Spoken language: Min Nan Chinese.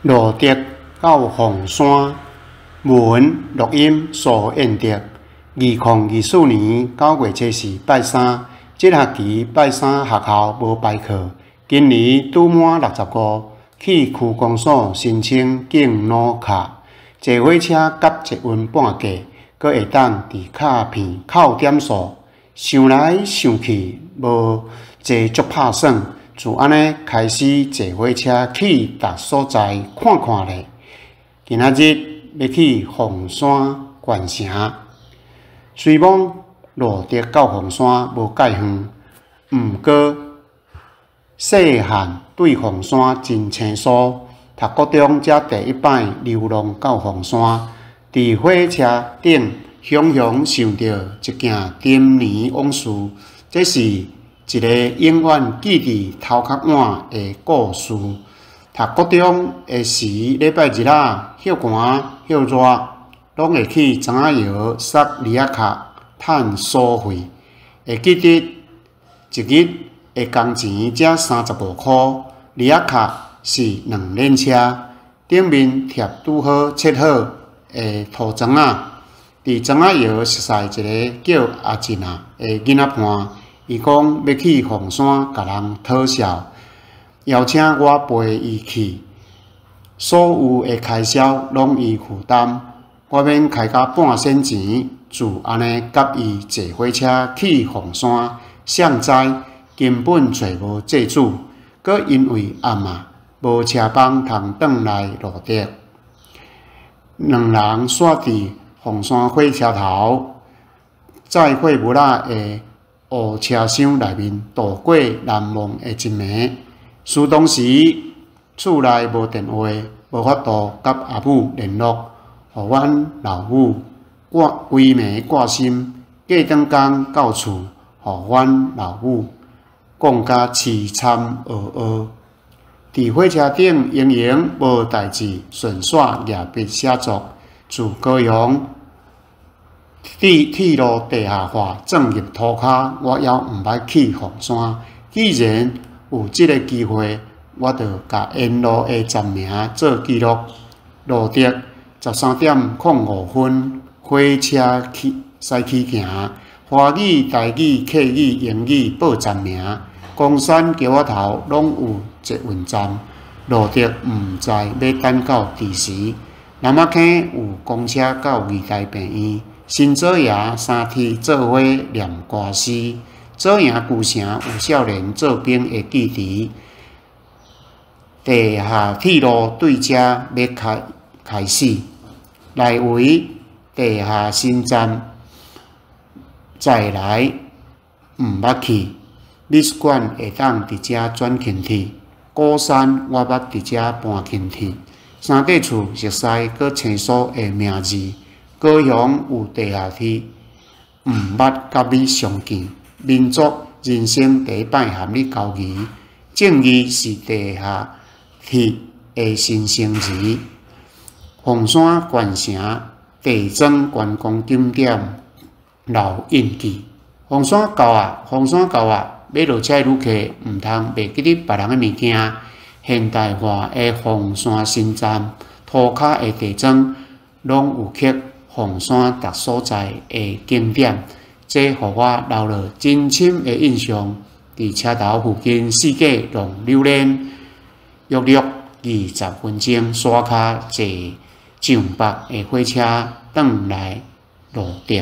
路竹到鳳山，文錄音蘇燕德。2024年9月初四拜三，這學期拜三學校無排課。今年拄滿65，去區公所申請敬老卡，坐火車佮捷運半價，閣會當佇卡片扣點數。想來想去，無坐足拍算。就按呢開始坐火車去逐所在看看咧。今仔日欲去鳳山縣城，雖罔路竹到鳳山無介遠，毋過細漢對鳳山真生疏。讀國中才第一擺流浪到鳳山，佇火車頂雄雄想著一件陳年往事，這是一个永遠記佇頭殼碗的故事。讀國中的時，禮拜日仔歇寒歇熱，攏會去庄仔窯捒梨仔殼趁所費。會記得一日的工錢才35箍，梨仔殼是兩輪車，頂面貼拄好切好的塗裝仔。佇庄仔窯熟似一個叫阿進仔的囡仔伴。伊講欲去鳳山共人討笑，邀請我陪伊去，所有的開銷攏伊負擔，我免開甲半仙錢，就按呢佮伊坐火車去鳳山。誰知根本揣無債主，閣因為暗啊，無車幫通轉來路竹，兩人煞佇鳳山火車頭載貨物仔的烏車廂內面度過難忘的一暝。事當時厝內無電話，無法度佮阿母聯絡，予阮老母掛規暝掛心。過轉工到厝，予阮老母講甲悽慘鬱鬱。佇火車頂閒閒無代誌，順紲舉筆寫作。自高雄鐵路地下化鑽入塗跤，我猶毋捌去鳳山。既然有這个機會，我就共沿路的站名做記錄。路竹13點05分，火車起駛起行。華語、台語、客語、英語報站名。岡山橋仔頭攏有捷運站。路竹毋知欲等到佇時。南仔坑有公車到義大病院。新左營三鐵做伙念歌詩。左營舊城有少年做兵的記憶。地下鐵路對遮欲開開始，內圍地下新站再來毋捌去。美術館會當佇遮轉輕鐵。鼓山我捌佇遮搬輕鐵。三塊厝熟似閣生疏的名字。高雄有地下鐵，毋捌佮你相見。民族人生第一擺和你交誼，正義是地下鐵的新生詞。鳳山縣城地磚觀光景點留印記。鳳山到啊，鳳山到啊，欲落車的旅客毋通袂記得別人的物件。現代化的鳳山新站，塗跤的地磚，攏有刻鳳山逐所在的景點，這予我留落真深的印象。佇車頭附近四界弄榴蓮，約略20分鐘，刷跤坐上北的火車轉來路竹。